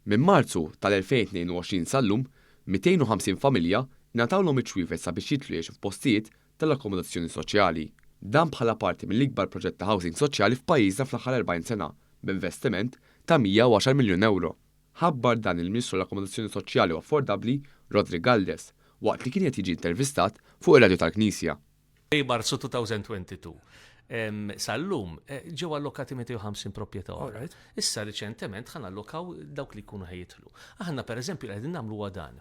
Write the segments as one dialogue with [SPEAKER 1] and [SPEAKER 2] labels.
[SPEAKER 1] Minn Marzu tal-2022 sal-lum, 250 familja ngħatawlhom iċ-ċwievet sabiex jidħlu jgħixu f'postijiet tal-akkomodazzjoni soċjali. Dan bħala parti mill-ikbar proġett ta' housing soċjali f'pajjiżna fl-aħħar 40 sena, b'investiment ta' 110 miljun ewro. Ħabbar dan il-Ministru għall-Akkomodazzjoni Soċjali u Affordabbli, Roderick Galdes, waqt li kien qed jiġi intervistat fuq ir-Radju tal-Knisja.
[SPEAKER 2] Bejn Marzu 2022 sal-lum ġew allokati 250 proprjetà oħra. Issa riċentement ħa nallokaw dawk li jkunu ħa jidħlu. Aħna pereżempju li qegħdin nagħmlu huwa dan.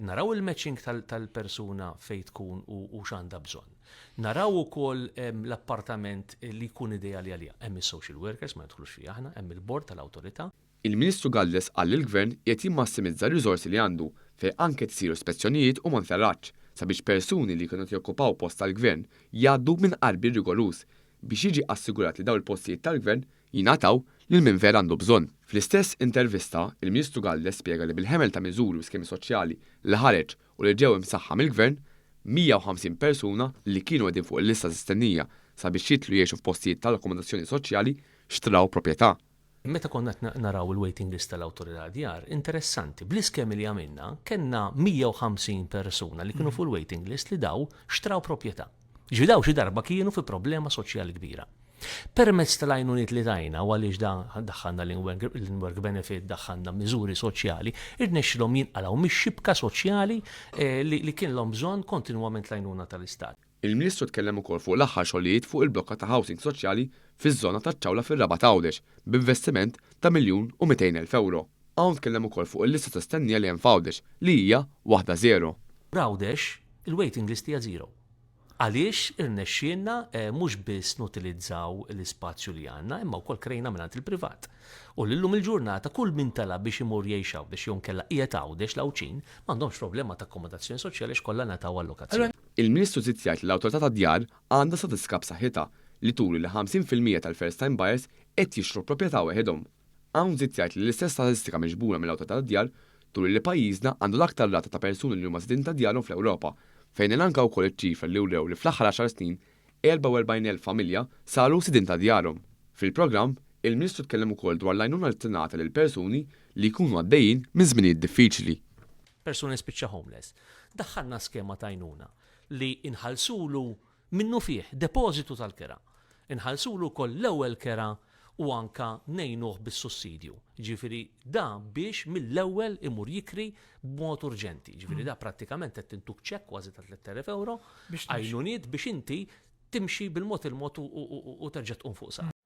[SPEAKER 2] Naraw il-matching tal-persuna fejn tkun u x'għandha bżonn. Naraw ukoll l-appartament li jkun ideali għaliha. Hemm is-social workers, ma nidħlux fiha aħna, hemm il-bord tal-awtorità.
[SPEAKER 1] Il-Ministru Galdes qal li l-Gvern qiegħed jimmassimizza r-riżorsi li għandu fejn anke qed isiru spezzjonijiet u monitoraġġ sabiex persuni li jkunu qed jokkupaw post tal-Gvern jgħaddu minn għarbiel rigoruż biex jiġi assigurat li dawn il-postijiet tal-Gvern jingħataw lil min vera għandu bżonn. Fl-istess intervista, il-Ministru Galdes spjega li bil-ħemel ta' miżuri u skemi soċjali li ħareġ u li ġew imsaħħa mill-Gvern, 150 persuna li kienu qegħdin fuq il-lista ta' stennija sabiex jidħlu jgħixu f'postijiet tal-akkomodazzjoni soċjali xtraw proprjetà.
[SPEAKER 2] Meta konna qed naraw il-waiting list tal-Awtorità Djar, interessanti, bl-iskemi li għamilna, kellna 150 persuna li kienu fuq il-waiting list li daw xtraw proprjetà. Jiġifieri daw xi darba kienu fi problema soċjali kbira. Permezz tal-għajnuniet li tajna, u għaliex da daħħalna l-in-work benefit, daħħalna miżuri soċjali, irnexxilhom jinqalgħu mix-xibka soċjali li kienlhom bżonn kontinwament l-għajnuna tal-Istat.
[SPEAKER 1] Il-Ministru tkellem ukoll fuq l-aħħar xogħlijiet fuq il-blokka ta' housing soċjali fiż-żona taċ-Ċawla fir-Rabat Għawdex b'investiment ta' 1,200,000 ewro. Hawn tkellem ukoll fuq il-lista ta' stennija li hemm f'Għawdex li hija waħda żero.
[SPEAKER 2] F'Għawdex il-waiting list hija zero. Għaliex irnexxielna mhux biss nutilizzaw l-ispazju li għandna imma wkoll krejna mingħand il-privat. U li llum il-ġurnata kull min talab biex imur jgħix Għawdex jew inkella qiegħed Għawdex l-Għawdxin m'għandhomx problema ta' akkomodazzjoni soċjali għax kollha ngħataw allokazzjoni.
[SPEAKER 1] Il-Ministru żied jgħid li l-Awtorità tad-Djar għandha statistika b'saħħitha li turi li 50% tal-first time buyers qed jixtru proprjetà weħidhom. Hawn żied jgħid li l-istess statistika miġbura mill-Awtorità tad-Djar turi li pajjiżna għandu l-aktar rata ta' persuni li huma sidien ta' djarhom fl-Ewropa, fejn elenka wkoll iċ-ċifra li wrew li fl-aħħar għaxar snin 44,000 familja saru sidien ta' djarhom. Fil-programm, il-Ministru tkellem ukoll dwar l-għajnuna li tingħata lil persuni li jkunu għaddejjin minn żminijiet diffiċli.
[SPEAKER 2] Persuna jispiċċa homeless. Daħħalna skema ta' għajnuna li nħallsulu minnufih depożitu tal-kera. Inħallsulu wkoll l-ewwel kera u anka ngħinuh bis-sussidju. Jiġifieri da biex mill-ewwel imur jikri b'mod urġenti. Jiġifieri da prattikament qed tintuk ċekk kważi ta' 3000 ewro għajnuniet biex inti timxi bil-mod il-mod u terġa' tqum fuq saqajk.